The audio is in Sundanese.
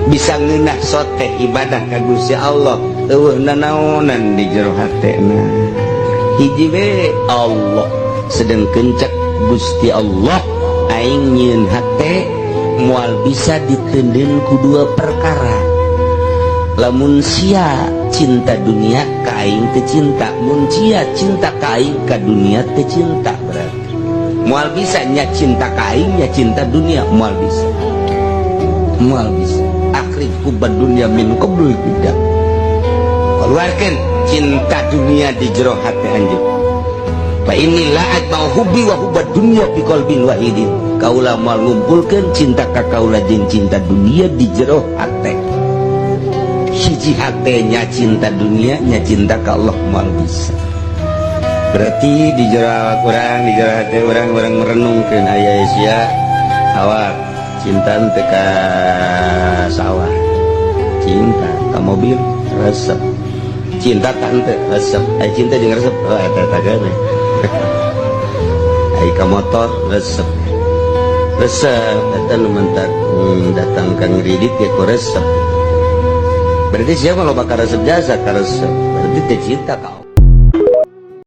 Bisa ngeunah soteh ibadah ka Gusti Allah, euweuh nanaonan di jero hatena, hiji we, Allah. Sedengkeun cek Gusti Allah, aing nyieun hate moal bisa diteundeun ku dua perkara. Lamun sia cinta dunia ka aing, teu cinta. Mun sia cinta ka aing, ka dunia teu cinta. Berarti moal bisa nya cinta ka aing, nya cinta dunia, moal bisa, moal bisa. Akhrij hubbad dunya min qablu tidak, keluarkan cinta dunia di jero hati anjeun. Fa inni la ajma'u hubbi wa hubbad dunya fi qalbin wahidin. Kaula moal ngumpulkeun cinta ka kaula jeung cinta dunia di jero hate hiji. Hatenya cinta dunia, nya cinta ka Allah, moal bisa. Berarti di jero awak urang, di jero hati urang, urang merenungkeun, aya sia awak cinta teu ka sawah, cinta ka mobil, resep cinta tante, resep. Ai cinta jeung resep, oh, eta eta geuning. Ai ka motor resep, resep eta nu mentak datang ka ngridit ya ku resep. Berarti siapa lo bakal resep jasa ka resep, berarti teh cinta ka